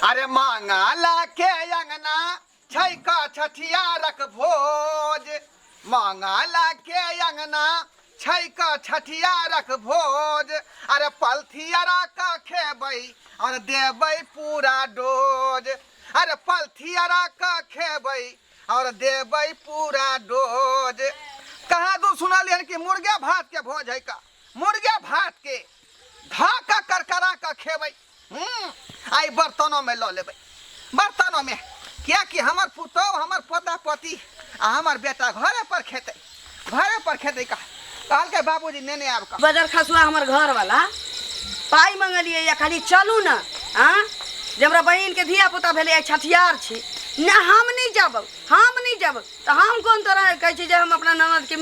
अरे मांगला के अंगना छै का छठियारक भोज, मांगला के अंगना छै का छठियारक भोज। अरे पलथियरा का खेबै और देबै पूरा डोज, अरे पलथियरा का खेबै और देबै पूरा डोज। कहाँ दू सुनलियन कि मुर्गे भात के भोज है का, मुर्गे भात के धऽ कऽ करकरा कऽ खेबै। आइ बर्तनोमे लऽ लेबै, बर्तनोमे, किएकि हमर पुतोहु, हमर पोता पोती आ हमर बेटा घरे पर खेतै, घरे पर खेतै। कह कहलकै बाबूजी नेने आब कऽ। बजर खसुआ हमर घरवाला पाइ मंगलियै या खाली चलू ने, आँ जे हमरा बहिनके धिया पुता भेलै, आइ छठियार छी ने, हम नहि जाब, हम नहि जाब। तऽ हम कोन तरह कहै छी जे हम अपना ननदके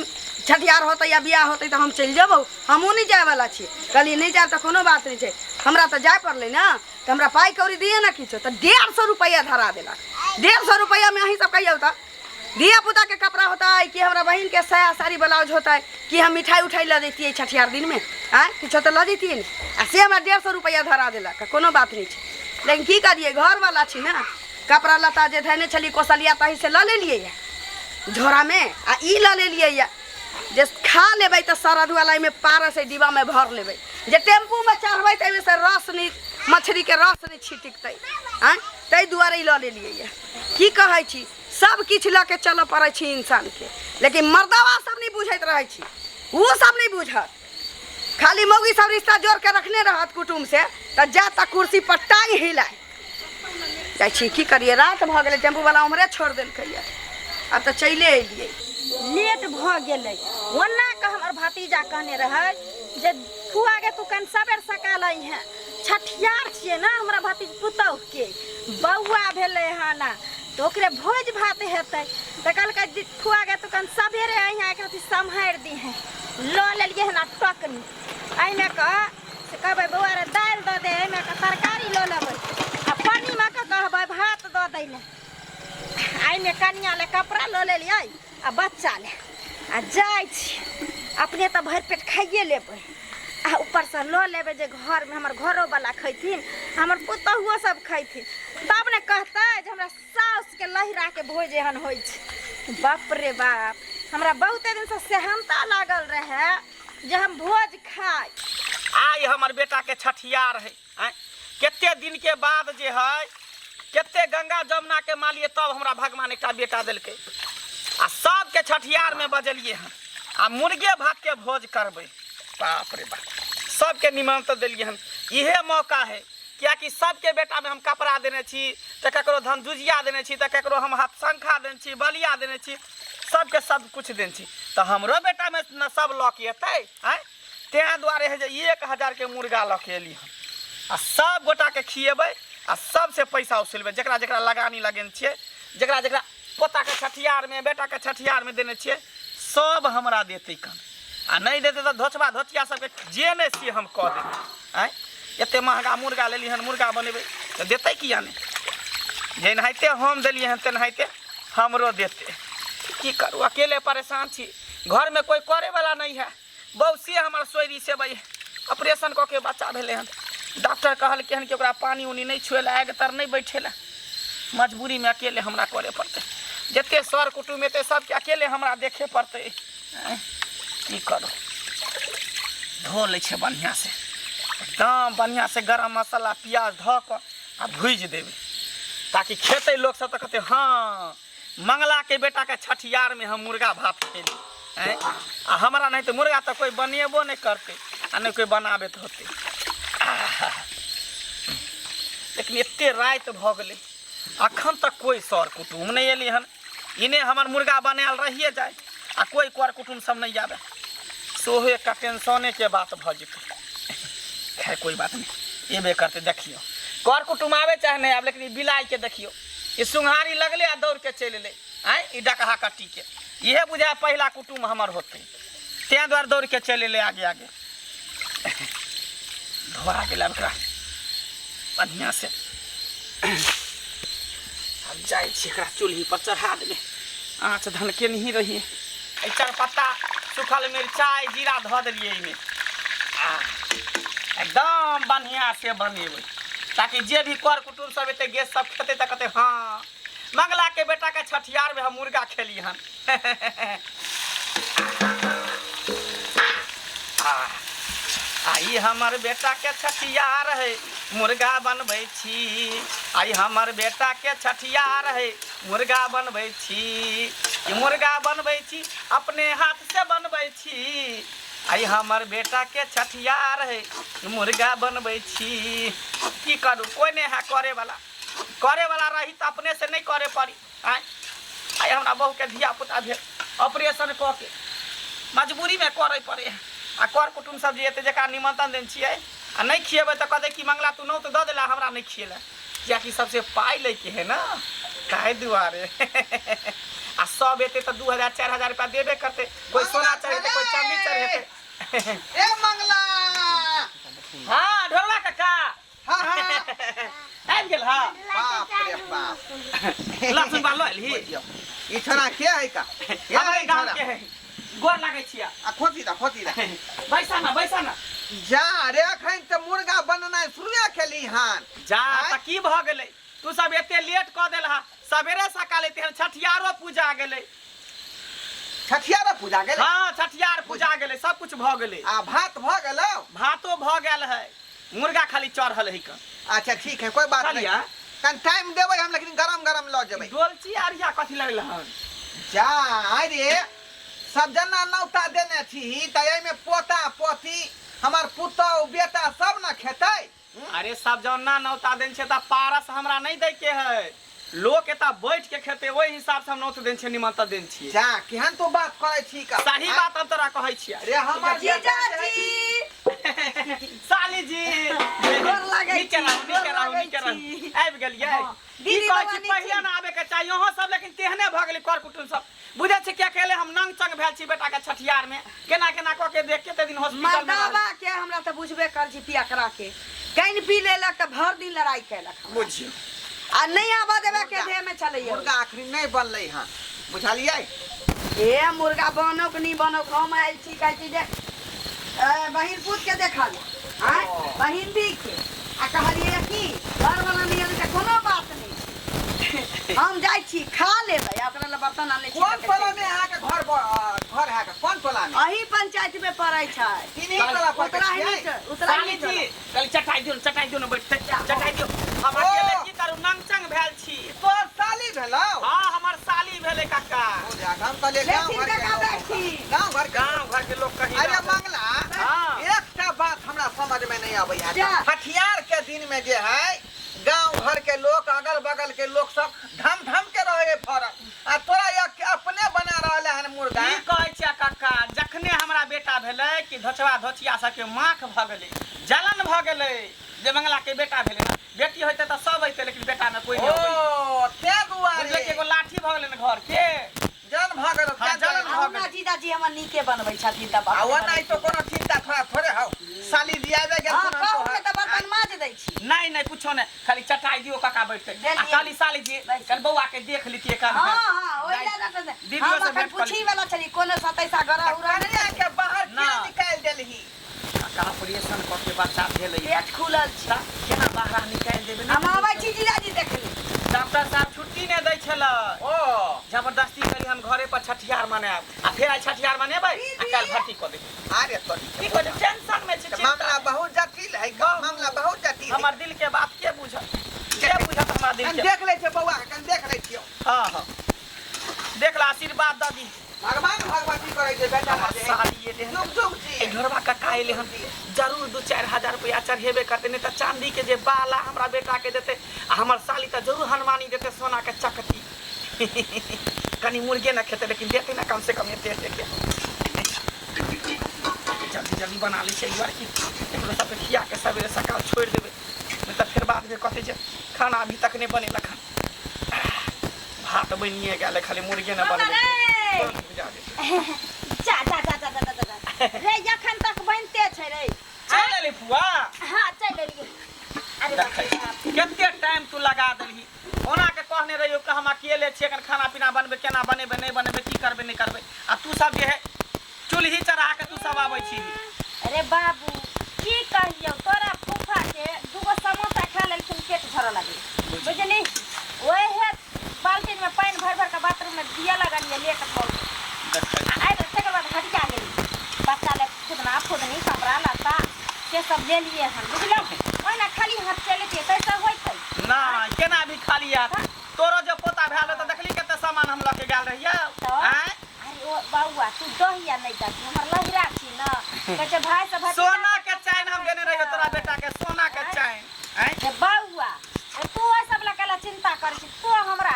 छठियार होतै या बियाह होतै तऽ हम चलि जेबौ, हमहूँ नहि जायवला छी। कहलियै नहि जायब तऽ कोनो बात नहि छै, हमरा तऽ जाय पड़लै ने, तऽ हमरा पाइ कौड़ी दिअ ने किछो। तऽ 150 रुपैआ धरा देलक। 150 रुपैआमे अहीं सब कहियौ तऽ धिया पुताके कपड़ा होतै कि हमरा बहिनके साया साड़ी ब्लाउज होतै कि हम मिठाइ उठाइ लऽ जैतियै छठियार दिनमे? आँय, किछो तऽ लऽ जैतियै ने। आ से हमरा 150 रुपैआ धरा देलक। कोनो बात नहि छै, लेकिन की करियै, घरवला छी ने। कपड़ा लत्ता जे धयने छलियै कोसलिया तही से लऽ लेलियै झोरामे, आ ई लऽ लेलियै यऽ जे खा लेबै तऽ सरद वाला एहिमे पारस एहि डिब्बामे भर लेबै, जे टेम्पूमे चढ़बै तऽ एहिमे से रस नहि, मछलीके रस नहि छिटकतै। आँय, ताहि दुआरे ई लऽ लेलियै यऽ। की कहै छी, सब किछु लऽ के चलऽ पड़ै छै इंसानके, लेकिन मर्दवा सब नहि बुझैत रहै छी, ओ सब नहि बुझत। खाली मौगी सब रिश्ता जोड़ के रखने रहत कुटुम्ब से, तऽ जायत तऽ कुर्सी पर टांग हिलाय जाइ छी। की करियै, रात भऽ गेलै, टेम्पूवला उम्हरे छोड़ि देलकै यऽ, आब तऽ चलिए एलियै। लेट भऽ गेलै। ओना कऽ हमर भतीजा कहने रहै जे फुआ गे तू कन सबेर सकाल अइहें, छठियार छियै ने, हमरा भतीज पुतहुके बौआ भेलै हन तऽ ओकरे भोज भात हेतै। तऽ कहलकै जे फुआ गे तू कन सबेरे अइहें, एक रत्ती सम्हारि दिहें। लऽ लेलियै हन टोकनी, एहिमे कऽ से कहबै बौआ रे दालि दऽ दे, एहिमे कऽ तरकारी लऽ लेबै, आ पन्नीमे कऽ कहबै भात दऽ दै लए। एहिमे कनिया लए कपड़ा लऽ लेलियै आ बच्चा लए, आ जाइ छी। अपने तऽ भरि पेट खाइए लेबै आ ऊपरसँ लऽ लेबै जे घरमे हमर घरोवला खैथिन, हमर पुतहुओ सब खैथिन, तब ने कहतै जे हमरा साउसके लहिराके भोज एहन होइ छै। बाप रे बाप, हमरा बहुते दिनसँ सेहनता लागल रहए जे हम भोज खाइ। आइ हमर बेटाके छठियार है, आँय, कते दिनके बाद जे है, कते गंगा जमुनाके मालिए तब हमरा भगवान एकटा बेटा देलकै, आ सबके छठियारमे बजलियै हन आ मुर्गे भातके भोज करबै। बाप रे बाप, सबके निमंत्रण देलियै हन, इहे मौका है, कियाकि सबके बेटामे हम कपड़ा देने छी, तऽ ककरो धन जुजिया देने छी, तऽ ककरो हम हाथ शंखा देने छी, बलिया देने छी, सबके सब कुछ देने छी, तऽ हमरो बेटामे ने सब लऽ के एतै। आँय, ताहि दुआरे है जे 1000के मुर्गा लऽ के एली हन, आ सब गोटाके खिएबै आ सबसे पैसा वसूलबै, जकरा जकरा लगानी लगेने छियै, जकरा जकरा पोताके छठियारमे बेटाके छठियारमे देने छियै, सब हमरा देतै कन, आ नहि देतै तऽ धोचबा धोचिया सबके जे नहि से हम कऽ देबै। आँय, एते महगा मुर्गा लेली हन, मुर्गा बनेबै तऽ देतै किया नहि? जेनाहिते हम देलियै हन तेनाहिते हमरो देतै। की करू, अकेले परेशान छी, घरमे कोइ करैवला नहि है। बौसी हमर सोयरी सेबै ऑपरेशन कऽ के बच्चा भेलै हन, डॉक्टर कहलकै हन कि ओकरा पानि उनी नहि छुए लए, आगि तर नहि बैठे लए। मजबूरीमे अकेले हमरा करे पड़तै, जते सर कुटुम्ब एतै सबके अकेले हमरा देखे पड़तै। की करू, धो लै छै बढ़िआँसँ, एकदम बढ़िआँसँ गरम मसाला प्याज धऽ कऽ आ भुजि देबै, ताकि खेतै लोकसब तऽ कहतै हँ मंगलाके बेटाके छठियारमे हम मुर्गा भात खेली। आँय, आ हमरा नहि तऽ मुर्गा तऽ कोइ बनेबो नहि करतै आ नहि कोइ बनाबैत होतै। आहा, लेकिन एते राति भऽ गेलै, अखन तक कोइ सर कुटुम्ब नहि एलै हन। इने हमर मुर्गा बनायल रहिए जाय आ कोइ कर कुटुम्ब सब नहि आबै, सेहो एकटा टेंशनेके बात भऽ जेतै। खैर कोइ बात नहि, एबे करतै। देखियौ कर कुटुम्ब आबै चाहे नहि आबै, लेकिन ई बिलाइके देखियौ, ई सुंघारी लगलै आ दौड़ के चलि एलै। आँय, ई डकहा कट्टीके इहे बुझाय पहिला कुटुम्ब हमर होतै, ताहि दुआरे दौड़ के चलि एलै आगे आगे। धोआ गेल ओकरा बढ़िआँ से। आब जाइ छी एकरा चूल्ही पर चढ़ा देबै, आँच धनके नहीं रहिए। एहि चारपत्ता सूखल मिरचाइ जीरा धऽ देलियै एहिमे, आ एकदम बढ़िआँ से बनेबै। ताकि जे भी कर कुटुम्ब सब एते गेस्ट सब खेतै तऽ कहतै हँ मंगला के बेटा के छठियार में हम मुर्गा खेली हन। आइ हमर बेटा के छठियार है मुर्गा बनबै छी, आइ हमर बेटा के छठियार है मुर्गा बनबै छी, ई मुर्गा बनबै छी अपने हाथ से बनबै छी, आइ हमर बेटा के छठियार है मुर्गा बनबै छी। की करू, कोइ नहि है करे वाला, करे वाला रही तऽ अपने से नहि करे पड़ी। आँय आइ हमरा बहूके धिया पुता भेल ऑपरेशन कऽ के मजबूरीमे करै पड़ै है। आ कर कुटुम्ब सब जे एतै जकरा निमंत्रण देने छियै आ नहि खिएबै तऽ कहतै कि मंगला तू नौत दऽ देला हमरा नहि खिएला, किएकि सबसे पाइ लैके है ने ताहि दुआरे। आ सब एतै तऽ 2000 4000 रुपया देबे करतै, कोइ सोना चढ़ेतै कोइ चाँदी चढ़ेतै। ए मंगला। हाँ ढोलवा काका। हाँ हाँ आबि गेल। हाँ बाप रे बाप, लहसुन बालो एलही। बुझियौ ई छोरा के है का? के हमरे है गाँव छोरा? के है, गोर लागै छियै। आ खोसी दा, खोसी दा। बैसा ना, बैसा ना। जा रे, अखन तऽ मुर्गा बननाइ शुरुए केली हन। जा आँय? तऽ की भऽ गेलै, तू सब एते लेट कऽ देलहा, सवेरे सकाल एते हन, छठियारो पूजा गेलै। छठियारो पूजा गेलै? हाँ छठियार पूजा गेलै, सब कुछ भऽ गेलै। आ भात भऽ गेलौ? भातो भऽ गेल है, मुर्गा खाली चढ़ल है कन। अच्छा ठीक है, कोई बात नहीं। चलिया। कन टाइम देबै हम, लेकिन गरम गरम लऽ जेबै। डोलची आरिया कथी लगल हन? जा रे, सब जना नौता देने छी तऽ एहिमे पोता पोती हमर पुतहु बेटा सब ने खेतै। अरे सब जना नौता देने छै तऽ पारस हमरा नहि दै के है, लोक एतऽ बैठ के खेतै ओहि हिसाब से हम नौत देने छियै, निमंत्रण देने छियै। जा केहन तू बात करै छी का? सही बात हम तोरा कहै छियै। रे हमर जीजाजी। साली जी गोर लागै नीके छी, रहू, नीके गोर रहू, लागै नीके रहू। छी। आबि गेलियै। हँ। की दीदी कहै बाबा छी, नीक पहिले छी। ने आबे के चाही अहाँ सब, लेकिन तेहने भऽ गेलै कर कुटुम्ब सब। बुझै छी कि अकेले हम नंग चंग भेल छी बेटा के छठियार में, केना केना कऽ के देख कते दिन हॉस्पिटल में रहल। मर्दाबा के हमरा तऽ बुझबे कर छी, पियकरा के कनि पी लेलक तऽ भरि दिन लड़ाई केलक हमरा। बुझियौ। आ नहि आबऽ देबे के देह में चलैया। मुर्गा अखनी नहि बनलै हन, बुझलियै? ए मुर्गा बनौ कि नहि बनौ, हम आयल छी कहै छी जे बहिन पूत के देखल आँय, बहिन भी के, आ कहलियै कि घरवाला नहि एलै तऽ कोनो बात नहि, हम जाइ छी खा लेबै, आ ओकरा लए बर्तन आनै छी। कोन टोला में अहाँके घर घर है? कोन टोला में? अही पंचायत में पड़ै छै। तीन टोला पर के उत्तरायणी छियै? उत्तरायणी साली टोला। जी कल चटाई दियौ, चटाई दियौ ने, बैठते चटाई दियौ। हम ओ। अकेले की करू, नंग चंग भेल छी। तोर साली भेलौ? हाँ हमर साली भेलै काका। ओ जा, हम कहलियै गाँव लेकिन घर के काका लोक। बैठी। गाँव घर के गाँव घर के लोग कहीं अरे रहतै। मंगला, हाँ। एकटा बात हमरा समझ में नहीं आबै है। जा। हथियार के दिन में जे है गांव घर के लोग अगल बगल के लोग सब धम धम के रहे फरक, आ तोरा एक अपने बना रहल हन मुर्गा। की कहै छियै काका, जखने हमरा बेटा भेलै कि धोचवा धोचिया सबके माख भऽ गेलै, जलन भऽ गेलै जे मंगला के बेटा भेलै ना। बेटी होइतै तऽ सब अइतै, लेकिन बेटा में कोई नहि अबै। ओ ते दुआरे बुझलियै कि एगो लाठी भऽ गेलै ने घर के, जलन भऽ गेल। हाँ, जलन आ भऽ ओना गेलै। जीजाजी हमर नीके बनबै छथिन तऽ आ ओना तो कोनो चिंता थोड़ा थोड़े हौ, साली जी आबे गेल। हाँ सुनम कहू तोहर। के तऽ बर्तन माज दै छी। नहीं नहीं कुछो नहीं, खाली चटाई दियो काका बैठते। आ देलियै। खाली साली जी कल बौआ के देख लीतिए कल। हाँ हाँ ओहि लए ना तऽ दीदियो हम से अखन भेंट कऽ पूछी वाला छली, कोनो सतैसा गरह उरह नहि। कन्या के बाहर ना। क्यों निकालि देलही? काका ऑपरेशन कऽ के बच्चा भेलै, पेट खुलल छै, केना बाहर निकालि देबै? हम आबै छी जीजाजी देखली। डॉक्टर साहब छुट्टी नहि दै छलै। ओ जबरदस्ती करी हम घरे पर छठियार मनायब, आ फेर आइ छठियार मनेबै आ काल्हि भर्ती कऽ देबै। अरे तो की कहै छै, टेंशन में छी, तऽ चिंता मामला में। बहुत जटिल है, मामला बहुत जटिल है। हमर दिल के बात के बुझत, के बुझत हमरा दिल कन के? देख लै छै बौआ के, कन देख लै छियौ। हाँ हाँ देख ला, आशीर्वाद दऽ दी। भगवान भगवती करै छै बेटा। हमर साली एलै हन। जुग जुग जी। ए घरवा काका एलै हन, जरूर 2-4 हजार रुपया चढ़ेबे करतै, नहि तऽ चांदी के जे बाला हमरा बेटा के देतै, आ हमर साली तऽ जरूर हनुमानी देतै सोना के चकती। कनी मुर्गे न खेतै लेकिन देतै ना कम से कम एते एते के। जल्दी जल्दी बना लै छियै, एहि दुआरे कि एकरो सबके खिया के सवेरे सकाल छोड़ि देबै, नहि तऽ फेर बादमे कहतै जे खाना अभी तक नहि बनेलक हन। भात बनिए गेल, खाली मुर्गे न बनबै। रे। बुझा जेतै। जा जा जा जा जा जा जा रे, एखन तक बनते छै रे। चलि एली फुआ? हाँ चलि एलियै। अरे बाप देखै रे बाप। कते टाइम तू लगा देलही। ओना के कहने रहियो कि हम अकेले छियै, एखन खाना पीना बनबै केना बनेबै नहि बनेबै, की करबै नहि करबै, आ तू सब जे है चूल्ही चढ़ा के तू सब आबै छी। अरे बाबू की कहियौ, तोरा फूफा के दूगो समोसा खा लेलखिन, ओहे बाल्टीन में पानि भरि भरि के बाथरूम में दिया लगलियै लेट भऽ गेल। देखै। आ आबि तकर बाद हटिया गेली बच्चा ले फुदना फुदनी कपड़ा लत्ता से सब लेलियै हन बुझलहुँ ओहिना खाली हाथ चलितियै तैसँ होइतै नहि केना भी खाली हाथ तोरो जे पोता भेल तऽ देखली कते सामान हम लऽ के गेल रहियै तऽ आँय अरे ओ बौआ तू दहिया नहि दही हमर लहिरा छी ने कहै छै भाय सब सोना के चैन हम देने रहियो तोरा बेटा के सोना के चैन आँय रे बौआ तू ओहि सब लए कैला चिंता करै छी तू हमरा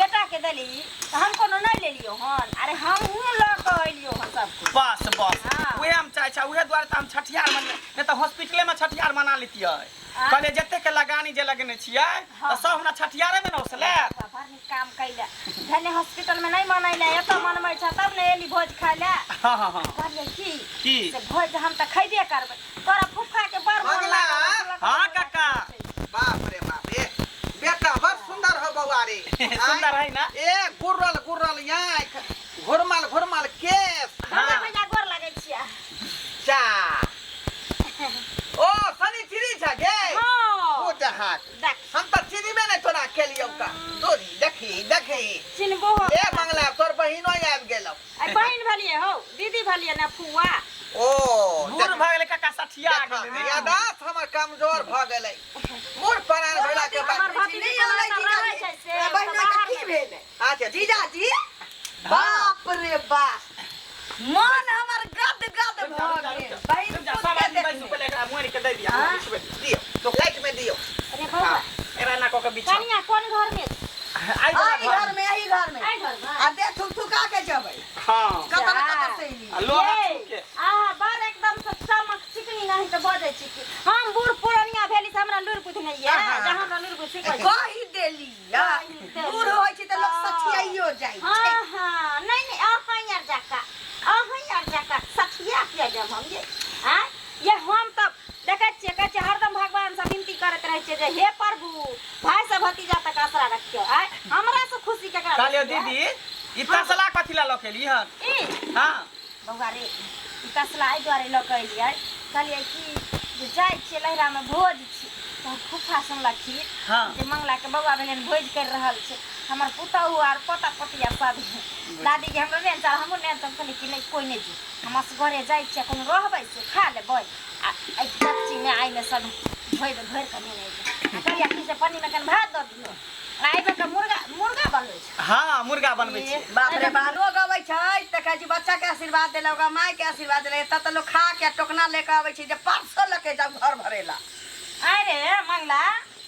बेटा के देली तऽ हम कोनो नहि लेलियो हन अरे हमहूँ लऽ कऽ एलियो हन सब कुछ बस बस हाँ। उहे हम चाहै छै उहे दुआरे तऽ हम छठियार मने नहि तऽ हॉस्पिटले में छठियार मना लेतियै कहलियै जते के लगानी जे लगेने छियै तऽ सब हमरा छठियारे में ने उसले बड़ नीक काम कैले भने हॉस्पिटल में नहीं मनैले एतऽ मनबै छ तब ने एली भोज खाय ले हाँ हाँ हाँ कहलियै की की? से भोज हम तऽ खैबे करबै तोरा फुफा के बड़ मोन भगला। लागल रहै, हाँ, काका। बाप रे बाप ए बेटा बड़ सुंदर हो बौआ रे सुंदर है ना? ए गुर्रल गुर्रल आँख घुरमल घुरमल केस हमरा भैया गोर लगै छियै चा ओ सनी चिड़ी छ गे हाँ ओ जहाक देख हम तऽ चिड़ीमे नहि तोरा केलियौ का तोरी देखी देखी चिन्हबो हो ए मंगला तोर बहिनो आबि गेलौ आई बहिन भेलियै हौ दीदी भेलियै ने फुआ ओ बूढ़ भऽ गेलै काका सठिया देखा, गेलै रे। यादाश्त हमर कमजोर भऽ गेलै मूड़ परान भेला के बाद हमर भतीजी नहि तऽ अबै रहै छै जीजाजी से, ओ तऽ बहिना के बाहर की भेलै अच्छा जीजाजी बाप रे बाप मन हमर गद गद भऽ गेल बहिन रुक जा, खुद सब के आदमी बैसू देखने पहिले एकरा मोड़ि के दे दिया हाँ? बिछबै दिया। दियौ लाइट में दियौ अरे बौआ एकरा एना कऽ के बिछा कनिया कोन घर में आइ वाला एहि घर में एहि घर में एहि घर में आ दे थुक थुका के जेबै हाँ कतऽ न कतऽ से एली आ लोहा ये, छू के आहा बड़ एकदम से चमक चिकनी नहीं तऽ बजै छी कि हम बूढ़ पुरनिया भेली से हमरा लुरि बुद्धि नहि ये जे हमरा लुरि बुद्धि सिखबै छी। कहि देली या कहि देली। बूढ़ होइ छै तऽ लोक सठियाइयो जाइ छै हाँ हाँ नहीं नहीं अहाँ यार जाका अहाँ यार जाका सठिया किया जब हम ये आँय ये हम तब देखै छियै कहै छियै हरदम भगवान से विनती करैत रहै छियै जे हे प्रभु भाई से भतीजा तक आसरा रखियो आँय हमरा से खुशी केकरा कहलियो बेसी है? दीदी ई तसला कथी ला लऽ के एली हन ई हाँ बौआ रे ई तसला एहि दुआरे लऽ कऽ एलियै कहलियै कि जे जाइ छियै लहिरामे भोज छी तऽ फूफा सुनलखिन हाँ। जे मंगलाके बौआ भेलनि भोज करि रहल छै हमर पुतहु आर पोता पोती आर सब दादी के हमरो नहि चल हमहूँ नहि चल कहलियै कि नहि कोइ नहि जी हम असगरे जाइ छियै कोनो रहबै से खा लेबै आ एहि डेकचीमे आइमे सब धोइ भरि कऽ नेने अयबै आ कहलियै कि से पन्नीमे कनि भात दऽ दियौ आ एहिमे के मुर्गा मुर्गा बनबै छै हाँ मुर्गा बनबै छियै बाप रे बाप लोग अबै छै तऽ कहै छै बच्चा के आशीर्वाद देलक ओकरा माय के आशीर्वाद देलक एतऽ तऽ लोक खा के टोकना ले के अबै छै जे परसो लऽ के जाउ घर भरेला अरे मंगला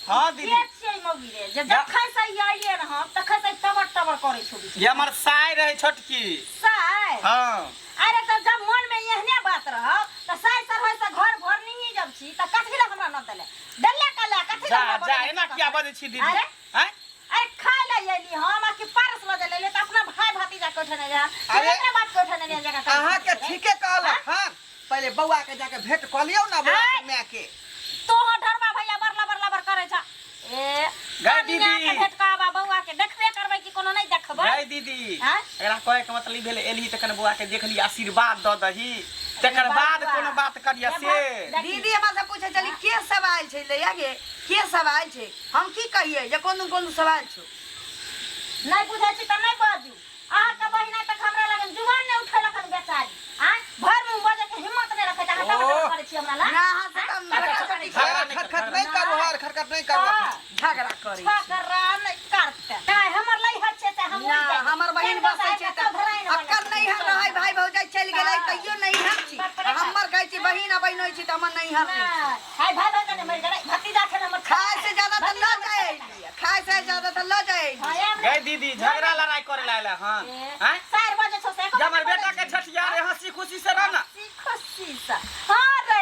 हाँ दीदी के छियै मौगी रे जे जखन से ई आइए न हम तखन से टबर टबर करै छौ ये हमर साय रहै छोटकी साय हाँ अरे तऽ जब मन में एहने बात रह तऽ साय सरहै से घर भरनी ही जब छी तऽ कथी लए हमरा न देले देले कले कथी जा लए हमरा जा बनेने एना छी किया तखन? बजै छी दीदी अरे आँय अरे खाय ले एली हम आ कि पारस लऽ गेलै तऽ अपना भाई भतीजा के उठेने रहे अरे, अपना बाप के उठेने रहे जगह अहाँ के ठीके कहलक हन पहिले बौआ के जाके भेंट कऽ लियौ ने बौआ के माय के तोहर ढरबा भैया बड़ लबर लबर करै छ ए गै कनिया के दीदी। भेंट करबा बौआ के देखबे करबै कि कोनो नहि देखबै गै दीदी आँय? एकरा कहै के मतलब ई भेलै एलही तऽ कने बौआ के देखली आशीर्वाद दऽ दही तकर बाद बौआ। कोनो बात करिया ए से देखी। दीदी हमरा से पूछे चली के सब आयल छै लैया गे के सब आयल छै हम की कहिए जे कोन कोन सब आयल छौ नहि बुझै छी तऽ नहि बाजू अहाँके बहिना तक हमरा लगन जुबान नहि उठेलक हन बेचारी आँय भरि मुँह बजै के हिम्मत नहि रखै छै अहाँ टबर टबर करै छी हमरा लग ना अहाँ से तऽ टबर टबर करै छी हर खटखट नहि करू हर खटखट नहि करू हाँ। झगड़ा करै छी झगड़ा नहि करतै नहि हमर लैहर छै से हम ना हमर बहिन बसै छै तऽ अक्कर नैहर रहै भाई भौजाई चलि गेलै तैयो नैहर छी हमर कहै छी बहिन आ बहिन होइ छी तऽ हमर नैहर नहि छी। हाय भाई भाई कने मरि गेलै भतीजा छै हमर खाय से ज्यादा तऽ लऽ जाय एलियै खाय से ज्यादा तऽ लऽ जाय एलियै गै दीदी झगड़ा लड़ाई करे ला आयल हन आँय 4 बजे छौ से जे हमर बेटा के छठियार है हंसी खुशी से रह ना हंसी खुशी से हां रे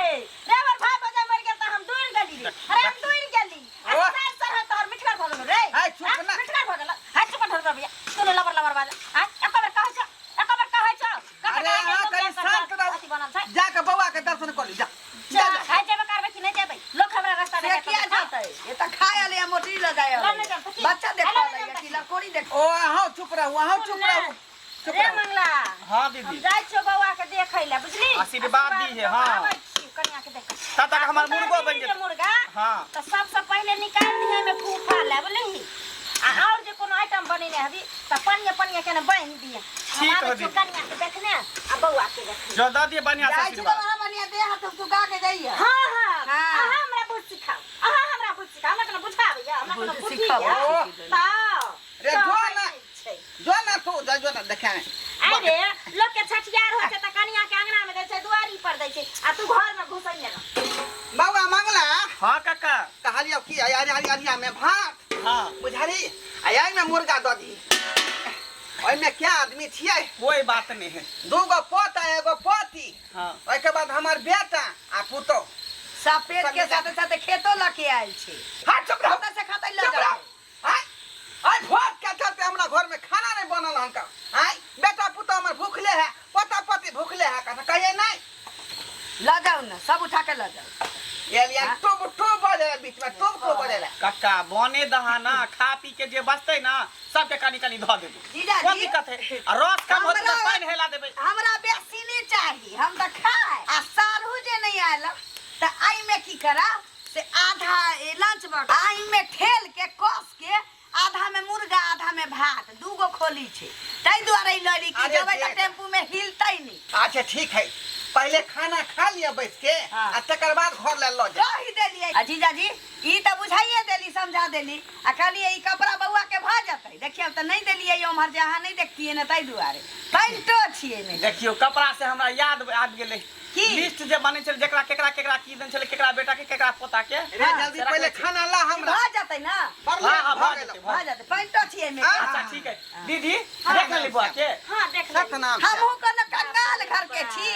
रे हमर भाई भौजाई मरि गेल तऽ हम दूर गेली रे अरे हम दूर गेली आ ओह। सार सर है तोहर मिठगर भऽ गेलो रे हाय, चुप हाँ, ना। मिठगर भऽ गेलो हाय चुप ढोर भैया तू लबर लबर बाज हां एको बेर कहै छौ एको बेर कहै छौ अरे अहाँ कनि शांत रहू अथी बनल छै जाके बौआ के दर्शन कऽ लियौ जा जा खाइ जेबे करबै कि नहि जेबै लोक हमरा रास्ता से देखा किया जेतै ये तऽ खाय अलै मोटरी लऽ जाय लऽ नहि जाउ, अलै बच्चा देखऽ लऽ नहि अलै जाउ, कि लकोड़ी देख ओ अहाँ चुप रहू अहाँ चुप रहू चुप रे रहू मंगला हाँ हम दीदी जाइ छियौ बौआ के देखै लए बुझली आशीर्वाद दी है, हाँ। आबै छी कनिया के देख तब तक हमर मुर्गो बनि जेतै। मुर्गा हाँ। तऽ सबसँ पहिले निकालि दिहे एहिमे फूफा ले बुझलिही आ और जे कोनो आइटम बनेने हबी तऽ पनिया पनिया केने बान्हि दिहे हम ठीक आबै हौ छियौ दीदी। कनिया के देखने आ बौआ के देखने जो दऽ दिअ बढ़िआँ से जाइ छी तऽ आशीर्वाद बड़ा बढ़िआँ देह हाथ सुखा के जाइए हाँ हाँ हाँ। अहाँ हमरा बुझ सिखाउ अहाँ हमरा बुझ सिखाउ हमरा कोनो बुझाबैया हमरा कोनो बुझ बुद्धि सिखाबो यऽ छी। तऽ रे तऽ जो ना। होइ छै। जो ना तू जो जो ना देखा अरे लोक के छठियार होइ छै तऽ कनिया के अंगना में दै छै दुआरी पर दै छै आ तू घर में घुसैने रह बौआ मंगला हाँ काका कहलियौ की अरे अरे अरिया में भात हाँ बुझली आ एहिमे मुर्गा दऽ दी ओहिमे क्या आदमी छियै कोई बात नहीं है दूगो पोता एगो पोती हाँ ओहिके बाद हमर बेटा आ पुतोह सफेद के साथे साथे खेतो लऽ के आयल छै हाँ चुप रहो कतऽ से खतै लऽ चुप जाउ रहो आय आय भोज के चलते हमरा घर में खाना नहीं बनल हन का आय बेटा पुतोह हमर भूखले है पोता पोती भूखले है कथा कहिए नहीं लऽ जाउ ने सब उठा के लऽ जाउ ये लिया टूब टूब बजे बीच में टूब टूब बजे काका बने दहा ना खा पी के जे बचतै ना सबके कनी कनी धऽ देबै जीजाजी कोन दिक्कत है आ रस कम होतै तऽ पानि हेला देबै हमरा बेसी नहि चाही हम तऽ खाय आ सारू जे नहि आयल तऽ एहिमे की करा से आधा लंच बॉक्स एहिमे ठेल के कस के आधा में मुर्गा आधा में भात दूगो खोली छै ताहि दुआरे ई लऽ ली कि अरे जेबै तऽ देख। टेम्पू में हिलतै नहि अच्छा ठीक है पहले खाना खा लिया बैठ के हाँ। आ तकर बाद घर ले लो जा कहि देलियै आ जीजाजी ई तऽ बुझाइए देली समझा देली आ कहलियै ई कपड़ा बौआ के भऽ जेतै देखियौ तऽ नहि देलियै ओम्हर जे अहाँ नहि देखतियै ने ताहि दुआरे पैंटो छियै ने देखियौ कपड़ा से हमरा याद आबि गेलै की? लिस्ट जे बनै छलै जेकरा केकरा केकरा की देने छलै केकरा बेटा के केकरा पोता के रे जल्दी पहले खाना ला हमरा भऽ जेतै ना बड़ हाँ, लेट हाँ, भऽ भऽ गेलौ। जेतै, भऽ जेतै पैंटो छियै मे अच्छा ठीक है दीदी देख लेली बौआ के हाँ देख लेली। सतनाम से। हमहूँ कोनो कंगाल घर के छी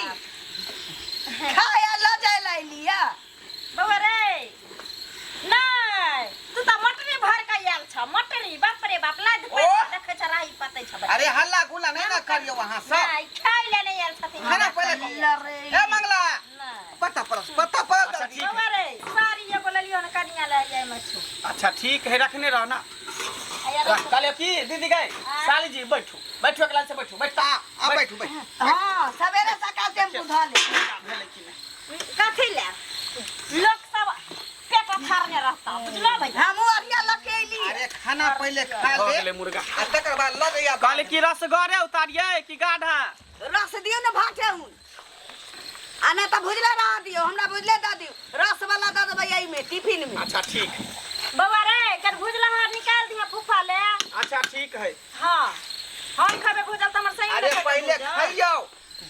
खाया लऽ जाय ला लिया बौआ रे नहि तू तऽ मटरी भर के आयल छ मटरी बाप रे बाप लाद ओह! देखै छ राही पतै छ अरे हल्ला गुल्ला नहीं ना करियो वहाँ सब नहि खाइ ले नहि आयल छथिन खाना पहले रे ए मंगला नहि पता परस पता परस अच्छा, ठीक है। बौआ रे साड़ी एगो लेलियो ने कनिया ले जाय मे छु अच्छा ठीक है रखने रहो ना आया रख कहलियो की दीदी गए साली जी बैठू बैठू एकला से बैठू बैठ आ आ बैठू बैठू हाँ सवेरे सकाल टेम्पू धऽ ले भेलै कि नहि कथी ले लोक सब पेट फाड़ने रहता बुझलो भैया हमहूँ अरिया लऽ के अयली अरे खाना पहले खा भऽ ले गेलै मुर्गा आ तकर बाद लऽ जइया कहले कि रसगरे उतारियै कि गाढ़ा रस दियौ ने भाटे हूँ आ नहि तऽ भुजले रह दियौ हमरा भुजले दऽ दियौ रस वाला दऽ देबै एहिमे टिफिन में अच्छा ठीक बौआ रे कर भुजला निकाल दिया फूफा ले अच्छा ठीक है हाँ हम खेबै भुजल तऽ हमर सही अरे पहले खइयौ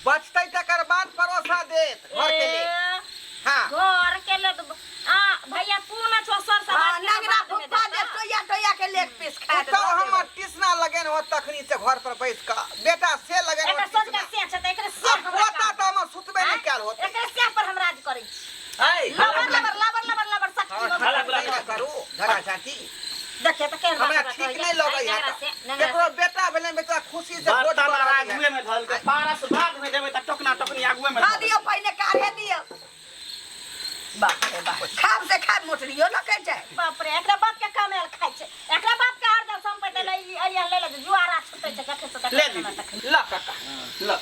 बचतै तकर बाद परोसा देत घर के लिए हाँ घर के ले आ भैया तू ना छो सर हाँ समाज के नगरा बाद में फुफा देता। दे टोया टोया के लेग पीस खा तो हमर टिसना लगेन हो तखनी से घर पर बैस क बेटा से लगेन हो एकर सोच टिसना। के से छै त एकरे से आ हमरा पोता काम। तो हमर सुतबे नहीं कैल होते एकरे से पर हम राज करै छी ऐ लबर लबर लबर लबर लबर शक्ति हाँ, लबर हल्ला गुल्ला नहीं ना करू झगड़ा झांटी देखिए त केहन हमरा बात ठीक कहैया। नहीं लगै आई है नेंगरा से, नेंगरा केकरो बेटा भेलै बेटा खुशी से भोज बर्तन बना आर लै है। आगुए में धल के पारस बाद में देबै त टोकना टोकनी आगुए में खा धऽ दियौ पहिने काढ़े दियौ बाप रे बाप खाब से खाब मोटरियो लऽ के जाय से। बाप रे एकरा बाप के कमेल खाइ छै एकरा बाप के हरदम संपत्ति ले ई अरिया ले ले जुआरा छुटै छै देखै से ले देखै दीदी ल काका ल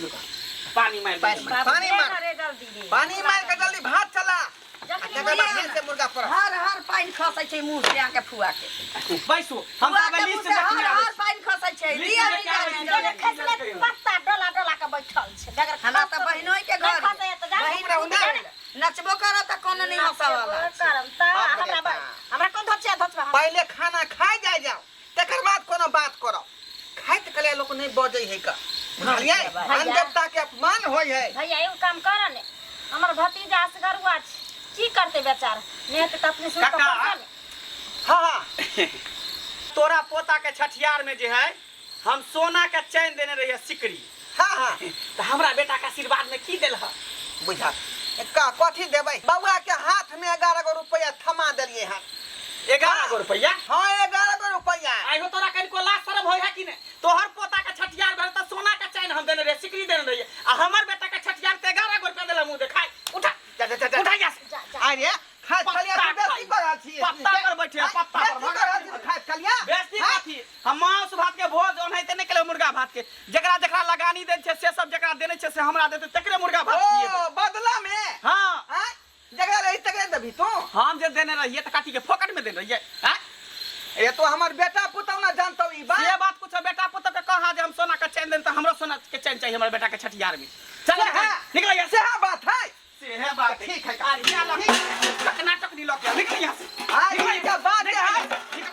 रुका, पानी मारि पानि दियौ। मारि। पानी मार। रे जल्दी रे पानी मार के जल्दी भात चला जखनी तकर बाद मुड़िया फेर से मुर्गा पर हर हर पानि खसै छै मुँह से अहाँके फुआ के बैसू हम फुआ तऽ के मुँह लिस्ट से हर देखने आबै हर पानि खसै छै लिस्ट दियौ लेके आबै जीजाजी छी। बगैर खसले पत्ता डोला डोला के बैठल छै बगैर हमरा तऽ बहिनोइ के घर खसै तऽ जा बहिन रहू ना। नचबो करत तऽ कोनो नहि हँसऽ वाला करम तऽ बाप रे हमरा बाप। हमरा कोन धोचिया धोचबा पहले खाना खाय जाय जाओ तकर बाद कोनो बात करो खाइत कले लोक नहीं बजै है का बुझलियै अन्न देवता के अपमान होय है भैया एगो काम कर ने हमर भतीजा असगरुआ छै की करतै बेचारा नहि हेतै तऽ अपने सुन काका। कऽ ने हाँ हाँ तोरा पोता के छठियार में जे है हम सोना के चैन देने रहिए सिकरी हाँ हाँ तऽ हमरा बेटा के आशीर्वाद में की देल ह बुझा का कथी देबै बउआ के हाथ में 11 गो रुपया थमा देलियै हन 11 गो रुपया हाँ 11 गो रुपया आइ हो तोरा कनिको लाज शरम होय है कि नहि तोहर पोता के छठियार भेल तऽ सोना के चैन हम देने रहिए सिकरी देने रहिए आ हमर बेटा के छठियार तऽ 11 गो रुपया देला मुँह देखाय उठा जा जा जा जा उठा यहाँ से जा जा अरे खा छलिया तू बेसी कर रहल छी पत्ता पर बैठे हैं, पत्ता पर। बेइज्जती कर रहल छी खाइत कलिया बेसी कथी हम मांस भात के भोज ओनाहिते नहि केलहुँ मुर्गा भात के जकरा जकरा लगानी देने छै से सब जकरा देने छै से हमरा देते तकरे मुर्गा भात खिएबै ओ बदला में हाँ आँय? जकरा रही तकरे देबही तू हम जे देने रहिए तऽ कथी के फोकट में देने रहिए आँय? ये तो हमर बेटा पुतौ ना जानतौ ई बात से बात कुछ बेटा पुतौ के कहा जे हम सोना के चैन देन तऽ हमरो सोना के चैन चाहिए हमर बेटा के छठियार में चल सेहा। निकल यहाँ से सेहा बात है सेहे बात ठीक है। अरे यहाँ लग टकना टकनी लऽ के निकल यहाँ से आइ निकल के बात निकल है। यहाँ से, निकल।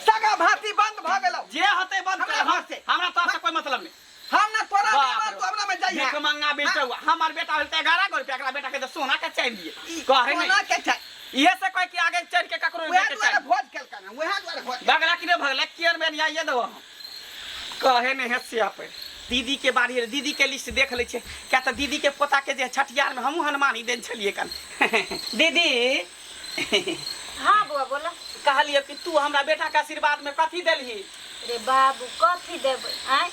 सगा भाती बंद भ गेलौ जे होतै बंद हमरा कर घर से। हमरा तोरा से कोई मतलब नहीं हम ना तोरा बाप में रे। तू हमरा में जाइए भीख मंगा बेटा हमार बेटा होल त 11 गो रुपया एकरा बेटा के तो सोना के चैन दिए कहे सोना नहीं के चाही इहे से कहे कि आगे चढ़ के ककरो उहे नहीं के दुआरे चाही भोज केलकन हन, उहे दुआरे भोज भगला कि नहीं भगला केयर में नहीं आइए दो हम कहे नहीं है से अपन दीदी के बारी दीदी के लिस्ट देख लै छियै क्या तऽ दीदी के पोता के जे छठियार में हमहूँ हनुमानी देन छलियै कन दीदी हाँ बौआ बोला कहलियै कि तू हमरा बेटा के आशीर्वाद में कथी देलही रे बाबू कथी देबै आँय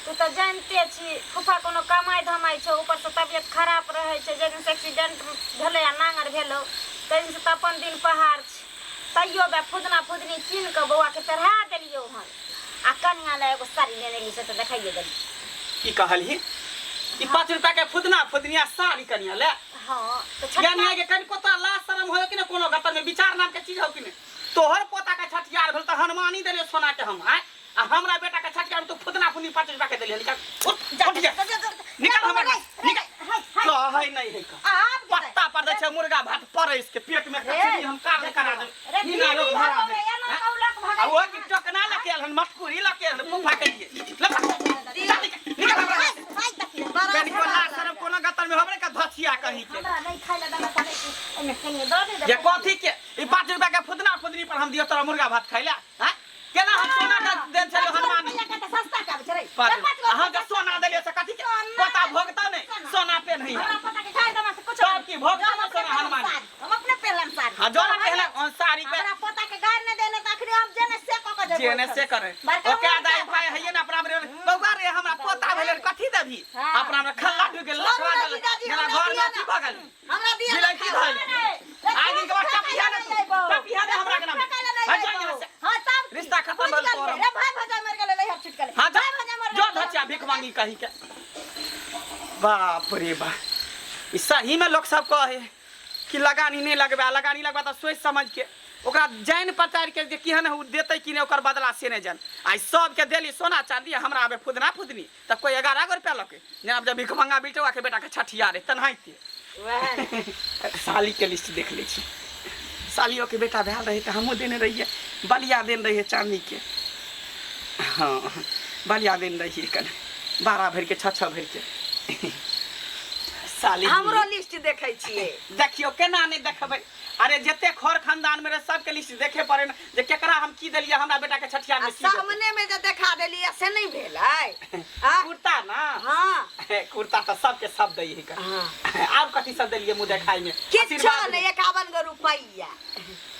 तू तऽ जानिते छी फूफा कोनो कमाइ धमाइ छौ ऊपरसँ तबियत खराब रहै छै जाहि दिनसँ एक्सीडेंट भेलै आ नाङ्गर भेलौ ताहि दिनसँ तऽ अपन दिन पहाड़ छै तैयो बे फुदना फुदनी कीन कऽ बौआके चढ़ा देलियौ हन आ कनिया लए एगो साड़ी लेने रही से तऽ देखाइए देली की कहलही ई 5 रुपया के फुदना फुदनिया साड़ी कनिया ले हाँ तऽ यानी छठिया है कि कनिको तोरा लाज शरम होय कि ने कोनो गतर में विचार नाम के चीज हो कि ने तोहर पोता के छठियार भेल तऽ हनुमानी देलियो सोना के हम आय आ हमरा बेटा के छठियार में तू फुदना फुदनी 5 रुपया के देलियो निकल उठ उठ जा निकल हमर निकल कहै नहीं है का आप पत्ता पर दै छै मुर्गा भात परैस के पेट में कचरी हम कार करा दे रे नीना रोग धरा दे एना कौलक आ भगै वो की टकना लके आयल हन मटकुरी लके आयल हन फूफा के लिए ले भाग। चल निकल निकल हमरा घर से। हाय तकिया बड़ा कनिको लाज शरम कोनो गतर में हमरे का धसिया कहीं के हमरा नहीं खाइ ला देना पड़ै छै ओमे कनिए दऽ दे ये कथी के ई 5 रुपया के फुदना फुदनी पर हम दियो तोरा मुर्गा भात खाइ ला हां केना हम सोना के देन छलियो हनुमान रुपया के तऽ सस्ता के आबै छै रे पाँच अहाँ के सोना देलियो से कथी के पता भोगता नहीं सोना पे नहीं हमरा पता के खाइ देना से कुछ तब की भोगता ना सोना हनुमान हम अपने पहलम साड़ी हाँ जोना पहले ऑन साड़ी पे हमरा पता के गाड़ नहीं देने तऽ अखनी हम जेने से कऽ कऽ जेबै जेने से करे बड़का ओके मुर्गा दाई भाई हइए ना अपना मेरे बौआ रे हमरा पोता भेलै रे, कथी देबही हाँ। अपना हमरा खल्ला ढुक गेल लखवा छोड़ू ना गेल जीजाजी, मेरा हमरा घर में दिया अथी ना। भऽ गेल हमरा दिया ना बिलैती खाए। धइल आइ दिन के बाद टपिया ने तू टपिया ने हमरा के नाम हट जा यहाँ से हां तब रिश्ता खत्म भेल तोहर। रे भाई भजा मर गेलै लइहर छुट गेलै हाँ जा भाई भजा मर जो गेलै। धचिया भीख मांगी कहीं के बाप रे बाप ई सही में लोग सब कहे कि लगानी नहीं लगबे आ लगानी लगबा तऽ सोचि समझ के ओकरा जानि पचारि के जे केहन ओ देतै कि नहि ओकर बदला से नहि जान आइ सबके देली सोना चांदी हमरा आबे फुदना फुदनी तऽ कोइ 11 गो रुपया लके जेना जब भीख मंगा बिटवा के बेटा के छठिया रे तेनाहिते वएह ने। साली के लिस्ट देख लै छी सालियो के बेटा भेल रहै तऽ हमहूँ देने रहियै बलिया देने रहियै चाँदी के हाँ बलिया देने रहियै कने 12 भरि के 6 6 भरि के साली हमरो लिस्ट देखै छियै देखियौ केना नहि देखबै अरे जते खर खानदान में रहे सबके लिस्ट देखे पड़े ने जे केकरा हम की देलियै हमरा बेटा के छठियार आ में की देलियै। सामने में जे देखा देलियै से नहि भेलै आ कुर्ता ना हाँ कुर्ता तऽ सबके सब दै है हाँ। आब कथी सब देलियै मुँह देखाई में किछो आशीर्वाद नहि 51 गो रुपैआ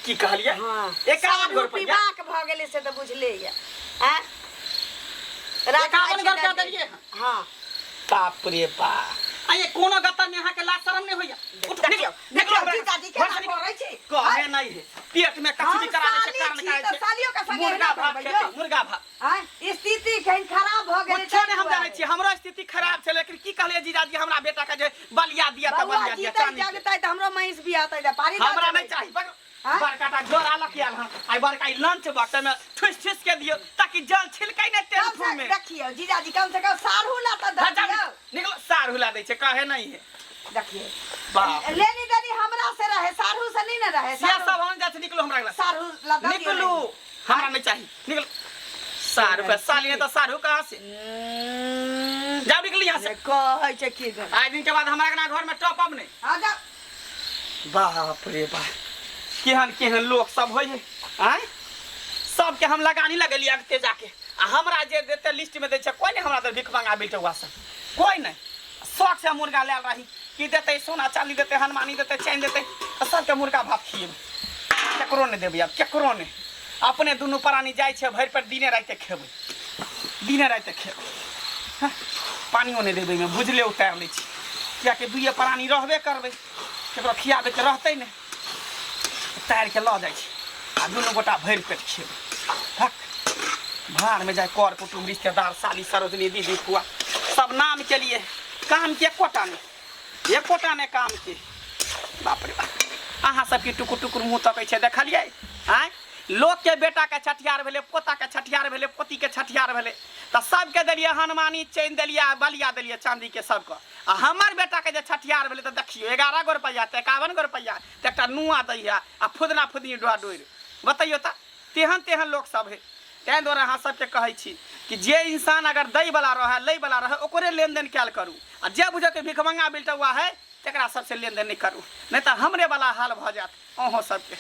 की कहलियै हाँ 51 गो रुपैआ पीबाक भऽ गेलै से तऽ बुझले यऽ आँय? 51 गो रुपैआ देलियै हँ हाँ बाप रे बाप आ ये कोनो गतर में अहाँके लाज शरम नहि होइया उठ देखियौ निकलो देखियौ हमरा जीजाजी घर केना से निकलो। करै छी कहे नहीं है पेट में कचरी हम करा दै छै साली कान छी करा तऽ छै सालियो के संगे मुर्गा एना भात करबै खेतै यौ। मुर्गा भात आँय? स्थिति केहन खराब भऽ गेलै कुछो नहि हम जानै छियै हमरो स्थिति खराब छै लेकिन की कहलियै जीजाजी हमरा बेटा के जे बलिया दिया तऽ बौआ बलिया दिया जीतै चांदी के। जगतै तऽ हमरो महींस बियातै तऽ पारी दऽ हमरा देबै। नहि चाही बड़ आँय? बड़का टा झोरा लऽ के आयल हँ आइ बड़का ई लंच बॉक्स में ठुस ठुस के दियौ ताकि जल छिलकै नहि कम टेम्पू से में देखियौ जीजाजी कम से कम साढ़ू ला तऽ दऽ हाँ, जा, दियौ निकलो सार हुला दै छै कहे नहीं है देखियौ बाप रे। लेनी देनी हमरा से रहे साढ़ू से नहीं ने रहे से सब हम जाइ छै निकलू हमरा अगला साढ़ू ला दऽ दियौ निकलू हमरा नहीं चाहिए निकलू सार रुपया साली नहीं तो सारू कहाँ से जाओ निकलू यहाँ से से कहै छै की गो आइ दिन के बाद हमरा अंगना घर में टॉप अप नहीं हाँ जाओ बाप रे बाप केहन केहन लोक सब होइ है आँय सबके हम लगानी लगेलियै अगते जाके आ हमरा जे देते लिस्ट में दै छै कोइ नहि हमरा दे भीख मंगा बिलटौआ सब कोइ नहि शौक से हम मुर्गा लायल रही कि देतै सोना चांदी देतै हनुमानी देतै चैन देतै तऽ सबके मुर्गा भात खिएबै केकरो नहि देबै आब केकरो नहि अपने दुनू प्राणी जाइ छै भरि पेट दिने राति खेबै दिने राति खेबै हँ, पानियो नहि देबै ओहिमे भुजले उतारि लै छी किएकि दुइए प्राणी रहबे करबै केकरो खियाबैके रहतै नहि तारि के लऽ जाइ छी आ दुनू गोटा भरि पेट खेबै। हक भाड़मे जाय कर कुटुम्ब रिश्तेदार साली सरोजनी दीदी फुआ सब नाम के लिए काम के एकोटा नहि, एकोटा नहि काम के। बाप रे बाप, अहाँ सबके टुकुर टुकुर मुँह तकै छै, देखलियै? आँय, लोकके बेटाके छठियार भेलै, पोताके छठियार भेलै, पोतीके छठियार भेलै, तऽ सबके देलियै हनुमानी चैन देलियै आ बलिया देलियै चाँदीके सबके। आ हमर बेटाके जे छठियार भेलै तऽ देखियौ 11 गो रुपैआ तऽ 51 गो रुपैआ तऽ एकटा नुआ दैए आ फुदना फुदनी डोआ डोरि। बतैयौ तऽ तेहन तेहन लोक सब है। ताहि दुआरे अहाँ सबके कहै छी कि जे इंसान अगर दैवला रहै लैवला रहै ओकरे लेनदेन कयल करू, आ जे बुझौ कि भिखमंगा बिलटौआ है तकरा सबसे लेनदेन नहि करू, नहि तऽ हमरे वाला हाल भऽ जायत अहूँ सबके।